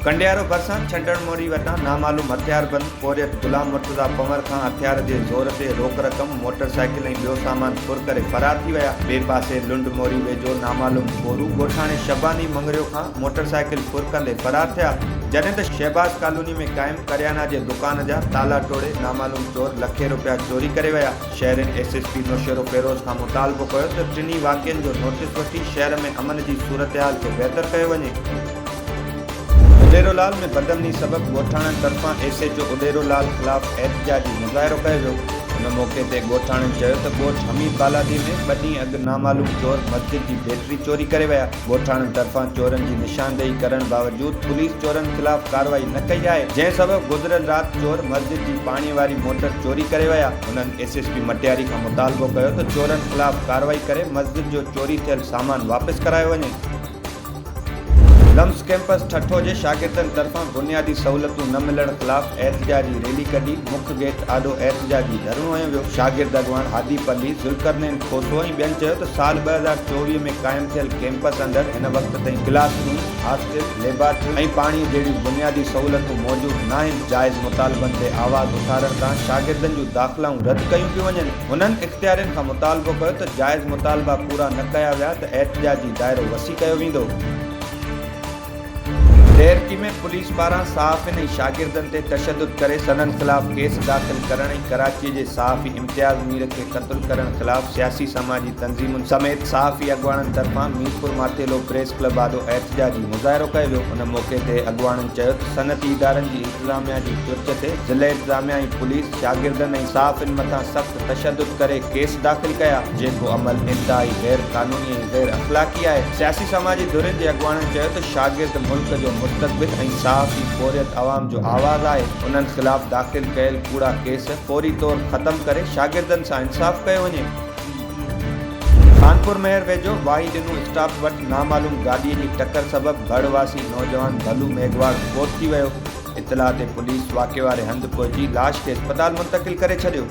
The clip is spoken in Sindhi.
ڪنڊيارو ڀرسان ڇنڊڻ موري وٽان نامعلوم هٿياربند پورهيت غلام مرتضيٰ پنور کان هٿيار جي زور تي روڪ رقم، موٽر سائيڪل ۽ ٻيو سامان ڦر ڪري فرار ٿي ويا. ٻئي پاسي لنڊ موري ويجهو نامعلوم ڦورو ڳوٺاڻي شباني مڱريو کان موٽر سائيڪل ڦر ڪندي فرار ٿيا. جڏهن ته شهباز ڪالوني ۾ قائم ڪريانا جي دڪان جا تالا ٽوڙي نامعلوم چور لکين رپيا چوري ڪري ويا. شهرين ايس ايس پي نوشهروفيروز کان مطالبو ڪيو ته ٽنهي واقعن جو نوٽيس وٺي شهر ۾ امن جي صورتحال کي بهتر ڪيو وڃي. اڏيرو لال ۾ بدامني سبب ڳوٺاڻن طرفان S H O Udero Lal خلاف احتجاجي مظاهرو ڪيو ويو. ان موقعي تي ڳوٺاڻن چيو ته ڳوٺ حميد بالادي ۾ ٻه ڏينهن اڳ نامعلوم چور مسجد جي بيٽري چوري ڪري ويا. ڳوٺاڻن طرفان چورن جي نشاندهي ڪرڻ باوجود پوليس چورن خلاف ڪارروائي نه ڪئي آهي، جنهن سبب گذريل رات چور مسجد جي پاڻي واري موٽر چوري ڪري ويا. هنن ايس ايس پي مٽياري کان مطالبو ڪيو ته چورن خلاف ڪارروائي ڪري مسجد جو چوري ٿيل سامان واپس ڪرايو وڃي. لمس ڪئمپس ٺٽو جي شاگردن طرفان بنيادي سهولتون نه ملڻ خلاف احتجاجي ريلي ڪڍي مک گيٽ آڏو احتجاجي ڌرڻو هنيو ويو. شاگرد اڳواڻ هادي پلي، ذوالقرنين کوسو ۽ ٻين چيو ته سال 2024 ۾ قائم ٿيل ڪئمپس اندر هن وقت تائين ڪلاس روم، هاسٽل، ليبارٽريون ۽ پاڻي جهڙيون بنيادي سهولتون موجود ناهن، جائز مطالبن تي آواز اٿارڻ تان شاگردن جون داخلائون رد ڪيون پيون وڃن. هنن اختيارين کان مطالبو ڪيو ته جائز مطالبا پورا نه ڪيا ويا ته احتجاجي دائرو وسيع ڪيو ويندو. ڏهرڪي ۾ پوليس پاران صحافين ۽ شاگردن تي تشدد ڪري سندن خلاف ڪيس داخل ڪرڻ ۽ ڪراچي جي صحافي امتياز مير کي قتل ڪرڻ خلاف سياسي سماجي تنظيمن سميت صحافي اڳواڻن طرفان ميرپور ماٿيلو پريس ڪلب آڏو احتجاجي مظاهرو ڪيو ويو. ان موقعي تي اڳواڻن چيو ته صنعتي ادارن جي انتظاميا جي چرچ تي ضلعي انتظاميا ۽ پوليس شاگردن ۽ صحافين مٿان سخت تشدد ڪري ڪيس داخل ڪيا، جيڪو عمل انتهائي غير قانوني ۽ غير اخلاقي آهي. سياسي سماجي ڌرين جي اڳواڻن چيو ته شاگرد ملڪ جو مستقبل ۽ صحافي پورهيت عوام جو آواز آهي، انهن خلاف داخل ڪيل ڪوڙا ڪيس فوري طور ختم ڪري شاگردن سان انصاف ڪيو وڃي. خانپور مهر ويجهو واهي ڏنو اسٽاپ وٽ نامعلوم گاڏي جي ٽڪر سبب ڀڙ واسي نوجوان ڀلو ميگهواڙ فوت ٿي ويو. اطلاع تي پوليس واقعي واري هنڌ پهچي لاش کي اسپتال منتقل ڪري ڇڏيو.